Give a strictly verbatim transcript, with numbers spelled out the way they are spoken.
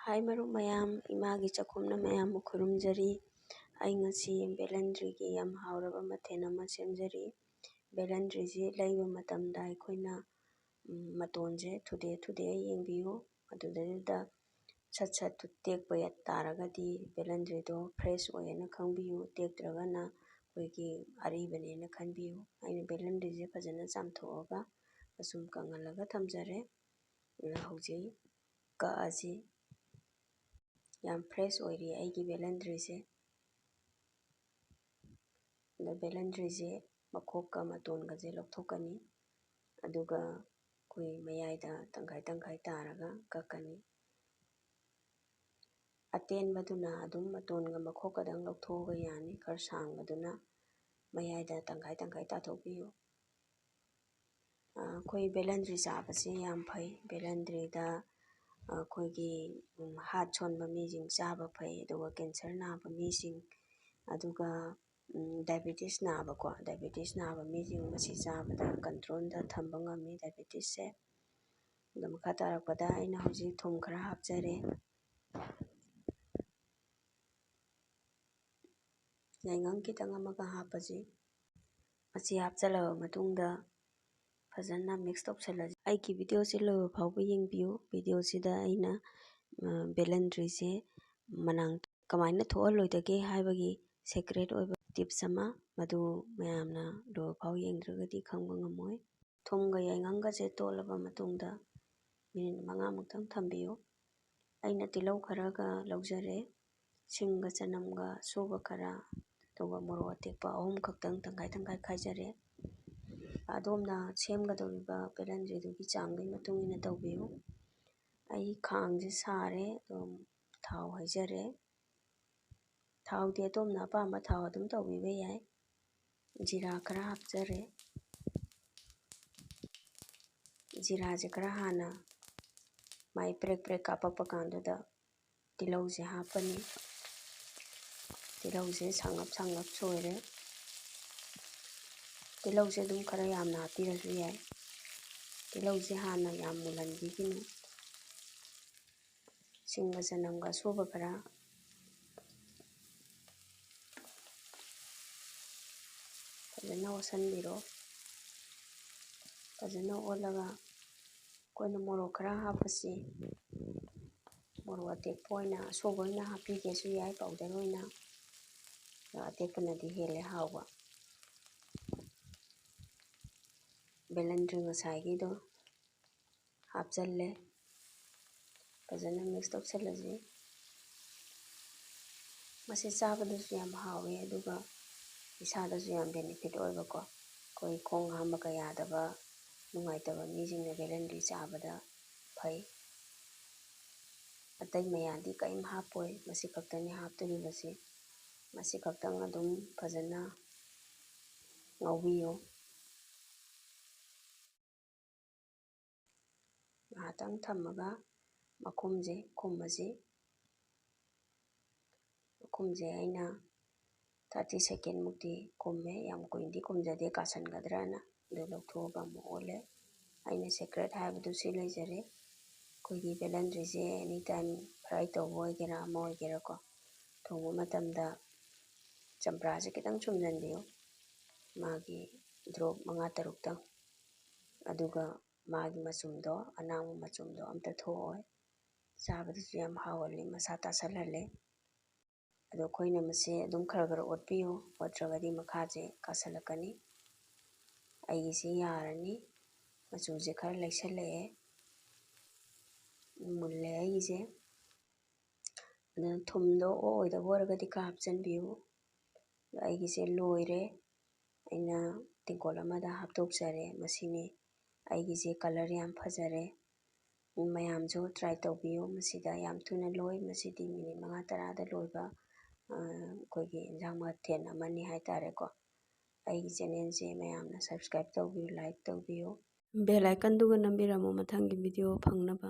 ꯍꯥꯏ ꯃꯔꯨꯞ ꯃꯌꯥꯝ, ꯏꯃꯥꯒꯤ ꯆꯥꯛꯈꯨꯝꯅ ꯃꯌꯥꯝꯕꯨ ꯈꯨꯔꯨꯝꯖꯔꯤ꯫ ꯑꯩ ꯉꯁꯤ ꯕꯦꯂꯟꯗ꯭ꯔꯤꯒꯤ ꯌꯥꯝ ꯍꯥꯎꯔꯕ ꯃꯊꯦꯜ ꯑꯃ ꯁꯦꯝꯖꯔꯤ꯫ ꯕꯦꯂꯟꯗ꯭ꯔꯤꯁꯤ ꯂꯩꯕ ꯃꯇꯝꯗ ꯑꯩꯈꯣꯏꯅ, ꯎꯝ, ꯃꯇꯣꯟꯁꯦ ꯊꯨꯗꯦꯛ ꯊꯨꯗꯦꯛ ꯌꯦꯡꯕꯤꯌꯨ꯫ ꯑꯗꯨꯗꯩꯗꯨꯗ ꯁꯠ ꯁꯠ ꯇꯦꯛꯄ ꯌꯥ-, ꯇꯥꯔꯒꯗꯤ ꯕꯦꯂꯟꯗ꯭ꯔꯤꯗꯣ fresh ꯑꯣꯏꯌꯦꯅ ꯈꯪꯕꯤꯌꯨ꯫ ꯇꯦꯛꯇ꯭ꯔꯒꯅ ꯑꯩꯈꯣꯏꯒꯤ ꯑꯔꯤꯕꯅꯦꯅ ꯈꯟꯕꯤꯌꯨ꯫ ꯑꯩꯅ ꯕꯦꯂꯟꯗ꯭ꯔꯤꯁꯦ ꯐꯖꯅ ꯆꯥꯝꯊꯣꯛꯑꯒ ꯑꯁꯨꯝ ꯀꯪꯍꯜꯂꯒ ꯊꯝꯖꯔꯦ꯫ ꯑꯗꯨꯅ ꯍꯧꯖꯤꯛ ꯀꯛꯑꯁꯤ꯫ ꯌꯥꯝ fresh ꯑꯣꯏꯔꯤ ꯑꯩꯒꯤ ꯕꯦꯂꯟꯗ꯭ꯔꯤꯁꯦ꯫ ꯑꯗ ꯕꯦꯂꯟꯗ꯭ꯔꯤꯁꯦ ꯃꯈꯣꯛꯀ ꯃꯇꯣꯟꯒꯁꯦ ꯂꯧꯊꯣꯛꯀꯅꯤ꯫ ꯑꯗꯨꯒ ꯑꯩꯈꯣꯏ ꯃꯌꯥꯏꯗ ꯇꯪꯈꯥꯏ ꯇꯪꯈꯥꯏ ꯇꯥꯔꯒ ꯀꯛꯀꯅꯤ꯫ ꯑꯇꯦꯟꯕꯗꯨꯅ ꯑꯗꯨꯝ ꯃꯇꯣꯟꯒ ꯃꯈꯣꯛꯀꯗꯪ ꯂꯧꯊꯣꯛꯑꯒ ꯌꯥꯅꯤ꯫ ꯈꯔ ꯁꯥꯡꯕꯗꯨꯅ ꯃꯌꯥꯏꯗ ꯇꯪꯈꯥꯏ ꯇꯪꯈꯥꯏ ꯇꯥꯊꯣꯛꯄꯤꯌꯨ꯫ ꯑ, ꯑꯩꯈꯣꯏ ꯕꯦꯂꯟꯗ꯭ꯔꯤ ꯆꯥꯕꯁꯤ ꯌꯥꯝ ꯐꯩ꯫ ꯕꯦꯂꯟꯗ꯭ꯔꯤꯗ ꯑꯩꯈꯣꯏꯒꯤ, ꯎꯝ, heart ꯁꯣꯟꯕ ꯃꯤꯁꯤꯡ ꯆꯥꯕ ꯐꯩ, ꯑꯗꯨꯒ cancer ꯅꯥꯕ ꯃꯤꯁꯤꯡ, ꯑꯗꯨꯒ, ꯎꯝ, diabetes ꯅꯥꯕꯀꯣ, diabetes ꯅꯥꯕ ꯃꯤꯁꯤꯡ ꯃꯁꯤ ꯆꯥꯕꯗ controlꯗ ꯊꯝꯕ ꯉꯝꯃꯤ diabetesꯁꯦ꯫ ꯑꯗꯨ ꯃꯈꯥ ꯇꯥꯔꯛꯄꯗ ꯑꯩꯅ ꯍꯧꯖꯤꯛ ꯊꯨꯝ ꯈꯔ ꯍꯥꯞꯆꯔꯦ꯫ ꯌꯥꯏꯉꯪ ꯈꯤꯇꯪ ꯑꯃꯒ ꯍꯥꯞꯄꯁꯤ꯫ ꯃꯁꯤ ꯍꯥꯞꯆꯤꯜꯂꯕ ꯃꯇꯨꯡꯗ ꯐꯖꯅ mix ꯇꯧꯁꯜꯂꯁꯤ꯫ ꯑꯩꯒꯤ videoꯁꯤ ꯂꯣꯏꯕ ꯐꯥꯎꯕ ꯌꯦꯡꯕꯤꯌꯨ꯫ Videoꯁꯤꯗ ꯑꯩꯅ, ꯑ, ꯕꯦꯂꯟꯗ꯭ꯔꯤꯁꯦ ꯃꯅꯥꯡ ꯀꯃꯥꯏꯅ ꯊꯣꯛꯍꯜꯂꯣꯏꯗꯒꯦ ꯍꯥꯏꯕꯒꯤ secret ꯑꯣꯏꯕ tips ꯑꯃ, ꯃꯗꯨ ꯃꯌꯥꯝꯅ ꯂꯣꯏꯕ ꯐꯥꯎ ꯌꯦꯡꯗ꯭ꯔꯒꯗꯤ ꯈꯪꯕ ꯉꯝꯃꯣꯏ꯫ ꯊꯨꯝꯒ ꯌꯥꯏꯉꯪꯒꯁꯦ ꯇꯣꯠꯂꯕ ꯃꯇꯨꯡꯗ minute ꯃꯉꯥꯃꯨꯛꯇꯪ ꯊꯝꯕꯤꯌꯨ꯫ ꯑꯩꯅ ꯇꯤꯜꯍꯧ ꯈꯔꯒ ꯂꯧꯖꯔꯦ, ꯁꯤꯡꯒ ꯆꯅꯝꯒ ꯑꯁꯨꯕ ꯈꯔ, ꯑꯗꯨꯒ ꯃꯣꯔꯣꯛ ꯑꯇꯦꯛꯄ ꯑꯍꯨꯝ ꯈꯛꯇꯪ ꯇꯪꯈꯥꯏ ꯇꯪꯈꯥꯏ ꯈꯥꯏꯖꯔꯦ꯫ ꯑꯗꯣꯝꯅ ꯁꯦꯝꯒꯗꯧꯔꯤꯕ ꯕꯦꯂꯟꯗ꯭ꯔꯤꯗꯨꯒꯤ ꯆꯥꯡꯗꯨꯒꯤ ꯃꯇꯨꯡ ꯏꯟꯅ ꯇꯧꯕꯤꯌꯨ꯫ ꯑꯩ ꯈꯥꯡꯁꯦ ꯁꯥꯔꯦ, ꯑꯗꯨꯝ ꯊꯥꯎ ꯍꯩꯖꯔꯦ꯫ ꯊꯥꯎꯗꯤ ꯑꯗꯣꯝꯅ ꯑꯄꯥꯝꯕ ꯊꯥꯎ ꯑꯗꯨꯝ ꯇꯧꯕꯤꯕ ꯌꯥꯏ꯫ ꯖꯤꯔꯥ ꯈꯔ ꯍꯥꯞꯆꯔꯦ꯫ ꯖꯤꯔꯥꯁꯦ ꯈꯔ ꯍꯥꯟꯅ ꯃꯥꯏ ꯄ꯭ꯔꯦꯛ ꯄ꯭ꯔꯦꯛ ꯀꯥꯞꯄꯛꯄ ꯀꯥꯟꯗꯨꯗ ꯇꯤꯜꯍꯧꯁꯦ ꯍꯥꯞꯄꯅꯤ꯫ ꯇꯤꯜꯍꯧꯁꯦ ꯁꯪꯂꯞ ꯁꯪꯂꯞ ꯁꯣꯏꯔꯦ꯫ ꯇꯤꯜꯍꯧꯁꯦ ꯑꯗꯨꯝ ꯈꯔ ꯌꯥꯝꯅ ꯍꯥꯞꯄꯤꯔꯁꯨ ꯌꯥꯏ꯫ ꯇꯤꯜꯍꯧꯁꯦ ꯍꯥꯟꯅ ꯌꯥꯝ ꯃꯨꯜꯍꯟꯕꯤꯒꯅꯨ꯫ ꯁꯤꯡꯒ ꯆꯅꯝꯒ ꯑꯁꯨꯕ ꯈꯔ ꯐꯖꯅ ꯑꯣꯠꯁꯟꯕꯤꯔꯣ꯫ ꯐꯖꯅ ꯑꯣꯠꯂꯒ ꯑꯩꯈꯣꯏꯅ ꯃꯣꯔꯣꯛ ꯈꯔ ꯍꯥꯞꯄꯁꯤ꯫ ꯃꯣꯔꯣꯛ ꯑꯇꯦꯛꯄ ꯑꯣꯏꯅ, ꯑꯁꯨꯕ ꯑꯣꯏꯅ ꯍꯥꯞꯄꯤꯒꯦꯁꯨ ꯌꯥꯏ, powder ꯑꯣꯏꯅ꯫ ꯑꯗꯣ ꯑꯇꯦꯛꯄꯅꯗꯤ ꯍꯦꯜꯂꯦ ꯍꯥꯎꯕ꯫ ꯕꯦꯂꯟꯗ꯭ꯔꯤ ꯉꯁꯥꯏꯒꯤꯗꯣ ꯍꯥꯞꯆꯜꯂꯦ꯫ ꯐꯖꯅ mix ꯇꯧꯁꯜꯂꯁꯤ꯫ ꯃꯁꯤ ꯆꯥꯕꯗꯁꯨ ꯌꯥꯝ ꯍꯥꯎꯋꯦ, ꯑꯗꯨꯒ ꯏꯁꯥꯗꯁꯨ ꯌꯥꯝ benefit ꯑꯣꯏꯕꯀꯣ꯫ ꯑꯩꯈꯣꯏ ꯈꯣꯡ ꯍꯥꯝꯕꯒ ꯌꯥꯗꯕ, ꯅꯨꯡꯉꯥꯏꯇꯕ ꯃꯤꯁꯤꯡꯅ ꯕꯦꯂꯟꯗ꯭ꯔꯤ ꯆꯥꯕꯗ ꯐꯩ꯫ ꯑꯇꯩ ꯃꯌꯥꯟꯗꯤ ꯀꯔꯤꯝ ꯍꯥꯞꯄꯣꯏ, ꯃꯁꯤ ꯈꯛꯇꯅꯤ ꯍꯥꯞꯇꯣꯔꯤꯕꯁꯤ꯫ ꯃꯁꯤ ꯈꯛꯇꯪ ꯑꯗꯨꯝ ꯐꯖꯅ ꯉꯧꯕꯤꯌꯨ꯫ ꯉꯥꯏꯍꯥꯛꯇꯪ ꯊꯝꯃꯒ ꯃꯈꯨꯝꯁꯦ ꯈꯨꯝꯃꯁꯤ꯫ ꯃꯈꯨꯝꯁꯦ ꯑꯩꯅ thirty second ꯃꯨꯛꯇꯤ ꯈꯨꯝꯃꯦ, ꯌꯥꯝ ꯀꯨꯏꯅꯗꯤ ꯈꯨꯝꯖꯗꯦ, ꯀꯥꯁꯟꯒꯗ꯭ꯔꯅ꯫ ꯑꯗꯨ ꯂꯧꯊꯣꯛꯑꯒ ꯑꯃꯨꯛ ꯑꯣꯜꯂꯦ꯫ ꯑꯩꯅ secret ꯍꯥꯏꯕꯗꯨ ꯁꯤ ꯂꯩꯖꯔꯦ꯫ ꯑꯩꯈꯣꯏꯒꯤ ꯕꯦꯂꯟꯗ꯭ꯔꯤꯁꯦ any time fry ꯇꯧꯕ ꯑꯣꯏꯒꯦꯔꯥ ꯑꯃ ꯑꯣꯏꯒꯦꯔꯥꯀꯣ, ꯊꯣꯡꯕ ꯃꯇꯝꯗ ꯆꯝꯄ꯭ꯔꯥꯁꯦ ꯈꯤꯇꯪ ꯁꯨꯝꯖꯟꯕꯤꯌꯨ, ꯃꯥꯒꯤ drop ꯃꯉꯥ ꯇꯔꯨꯛꯇꯪ꯫ ꯑꯗꯨꯒ ꯃꯥꯒꯤ ꯃꯆꯨꯝꯗꯣ, ꯑꯅꯥꯡꯕ ꯃꯆꯨꯝꯗꯣ ꯑꯝꯇ ꯊꯣꯛꯑꯣꯏ꯫ ꯆꯥꯕꯗꯁꯨ ꯌꯥꯝ ꯍꯥꯎꯍꯜꯂꯤ, ꯃꯁꯥ ꯇꯥꯁꯜꯍꯜꯂꯦ꯫ ꯑꯗꯣ ꯑꯩꯈꯣꯏꯅ ꯃꯁꯦ ꯑꯗꯨꯝ ꯈꯔ ꯈꯔ ꯑꯣꯠꯄꯤꯌꯨ, ꯑꯣꯠꯇ꯭ꯔꯒꯗꯤ ꯃꯈꯥꯁꯦ ꯀꯥꯁꯜꯂꯛꯀꯅꯤ꯫ ꯑꯩꯒꯤꯁꯤ ꯌꯥꯔꯅꯤ, ꯃꯆꯨꯁꯦ ꯈꯔ ꯂꯩꯁꯜꯂꯛꯑꯦ, ꯃꯨꯜꯂꯦ ꯑꯩꯒꯤꯁꯦ꯫ ꯑꯗꯨꯅ ꯊꯨꯝꯗꯣ ꯑꯣ ꯑꯣꯏꯗꯕ ꯑꯣꯏꯔꯒꯗꯤ ꯈꯔ ꯍꯥꯞꯆꯤꯟꯕꯤꯌꯨ꯫ ꯑꯗꯣ ꯑꯩꯒꯤꯁꯦ ꯂꯣꯏꯔꯦ, ꯑꯩꯅ ꯇꯦꯡꯀꯣꯠ ꯑꯃꯗ ꯍꯥꯞꯇꯣꯛꯆꯔꯦ꯫ ꯃꯁꯤꯅꯤ ꯑꯩꯒꯤꯁꯦ colour ꯌꯥꯝ ꯐꯖꯔꯦ꯫ ꯃꯌꯥꯝꯁꯨ try ꯇꯧꯕꯤꯌꯨ꯫ ꯃꯁꯤꯗ ꯌꯥꯝ ꯊꯨꯅ ꯂꯣꯏ, ꯃꯁꯤꯗꯤ ꯃꯤꯅꯤꯠ ꯃꯉꯥ ꯇꯔꯥꯗ ꯂꯣꯏꯕ, ꯑ, ꯑꯩꯈꯣꯏꯒꯤ ꯏꯟꯖꯥꯡ ꯃꯊꯦꯜ ꯑꯃꯅꯤ ꯍꯥꯏꯇꯥꯔꯦꯀꯣ꯫ ꯑꯩꯒꯤ channelꯁꯦ ꯃꯌꯥꯝꯅ subscribe ꯇꯧꯕꯤꯌꯨ, like ꯇꯧꯕꯤꯌꯨ꯫ Bell iconꯗꯨꯒ ꯅꯝꯕꯤꯔꯝꯃꯨ ꯃꯊꯪꯒꯤ video ꯐꯪꯅꯕ꯫